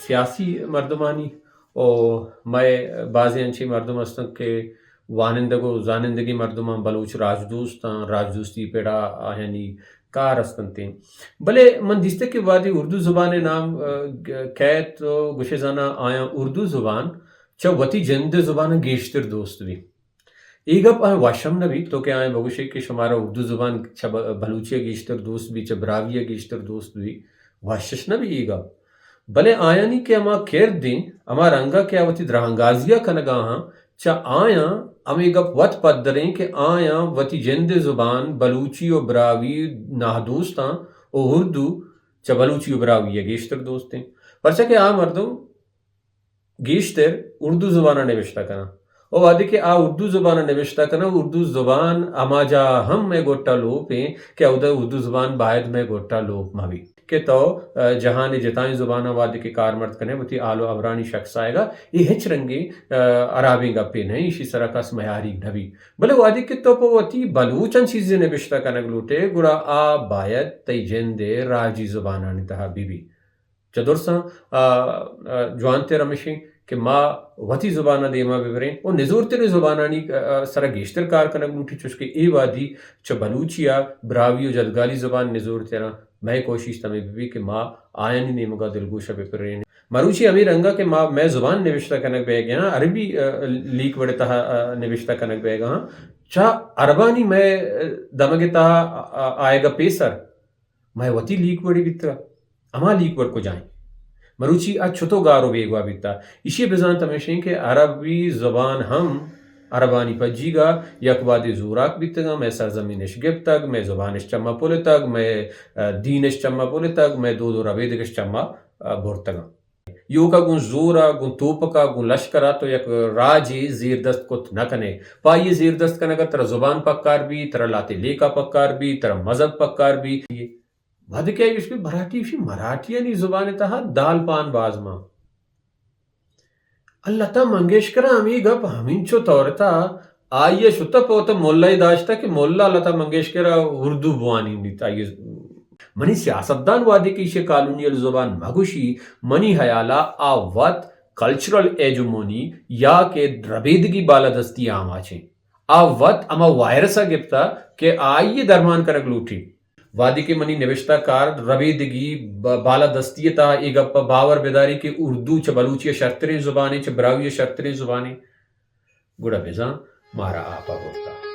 سیاسی مردمانی و مئے بازیں انچیں مردم ہستن کہ وانندگ و زانندگیں مردماں، بلوچ راجدوستاں، راجدوستی پڑا آیانی کار ہستنتیں۔ بلے من دیستہ کہ وہدے اردو زبان نام، ء، گ-، کئیت و گوشے زاناں آیاں اردو زبان چہ وتی جند زبان گیشتر دوست بی۔ اے گپ آیاں وش ہم نہ بیت تو کہ آیاں بگوشے کہ شمارا اردو زبان چہ ب-، بلوچی ء گیشتر دوست بی، چہ براہوئی ء گیشتر دوست بی، وشش نہ بی اے گپ۔ بلے آیانی کہ ہما کرد ایں، ہما رنگ ء کہ آ وتی درانگازی ء کنگ ء آں، چہ آیاں ہمے گپ وت پدریں کہ آیاں وتی جند ء زبان بلوچی و براہوئی نادوست آں و اردو چہ بلوچی و براہوئی ء گیشتر دوست ایں۔ پرچا کہ آ مردم گیشتر اردو زبان ء نبشتہ کناں۔ و وہدے کہ آ اردو زبان ء نبشتہ کناں، اردو زبان ہما جاہ ہم مئے گٹ ء لوپ ایں کہ اودا اردو زبان باید مئے گٹ ء لوپ مہ بیت۔ کہ تو، ء، جہان ء جتائیں زباناں وہدے کہ کارمرد کنئے، وتی حال و ہبرانی شکسائیگ ء اے ہچ رنگیں، ء، ہرابیں گپے نہ ایں، ایشی سرا کس میاریگ نہ بیت۔ بلے وہدے کہ تو پہ وتی بلوچاں چیزے نبشتہ کنگ لوٹئے، گڑا آ باید تئی جند ء راجی زبانانی تہا بہ بیت۔ چہ درساں، آ، آ، جوانتر ہمیش انت کہ ما وتی زبان ء دیما بہ بریں و نزورتریں زبانانی، آ، آ، سرا گیشتر کار کنگ لوٹی، چوشکہ اے وہدی چہ بلوچی ء براہوئی و جدگالی زبان نزورتراں۔ مئے کوشست ہمے بہ بیت کہ ما آیانی نیمگا دلگوش ء بہ پرین۔ مروچی ہمے رنگا کہ ما مئے زبان نبشتہ کنگ بیگ ء آں، عربی، آ، لیک وڑ ء تہا، آ، نبشتہ کنگ بیگ ء آں، چہ عربانی مئے، آ، دمگ ء تہا، آ، آ، آیگ ء پیسر مئے وتی لیک وڑے بیتگ۔ ہما لیک وڑ کجا انت؟ مروچی آ چتو گار و بیگواہ بیتہ؟ ایشی ء بزانت ہمیش انت کہ عربی زبان ہم عربانی پجیگا یک وہدے زوراک بیتگاں، مئے سرزمینش گپتگ، مئے زبانش چما پلتگ، مئے، ء، دینش چما پلتگ، مئے دود و ربیدگش چما، ء، برتگاں۔ ایوکا گوں زورا، گوں توپکا، گوں لشکرا تو یک راجے زیردست کت نہ کنے۔ پہ آئی زیردست کنگا ترا زبان پکار بی، ترا لہتے لیکہ پکار بی، ترا مذہب پکار بی۔ وہدے کہ آئی گوشت کہ مراٹھی، گوشی مراٹھیانی زبان ء تہا دال پان باز مان۔ لتا منگیشکر ء ہمے گپ ہمینچو تورتا، آئی ء شتہ پہ وتا ملا ء داشتہ کہ ملا لتا منگیشکر ء اردو بوانینیت۔ آئی ء منی سیاستدان وہدے کہ ایشی ء کالونیل زبان مگوشی، منی ہیالا آ وت کلچرل ہیجمونی یا کہ ربیدگی بالادستی آماچیں۔ آ وت ہما وائرس ء گپتہ کہ آئی ء درمان کنگ لوٹی۔ وہدے کہ منی نبشتہ کار ربیدگی ب-، بالادستی ء تہا اے گپ ء باور بداری کہ اردو چہ بلوچی ء شرتریں زبانے، چہ براہوئی ء شرتریں زبانے، گڑا بزاں مارا آپ ء برتہ۔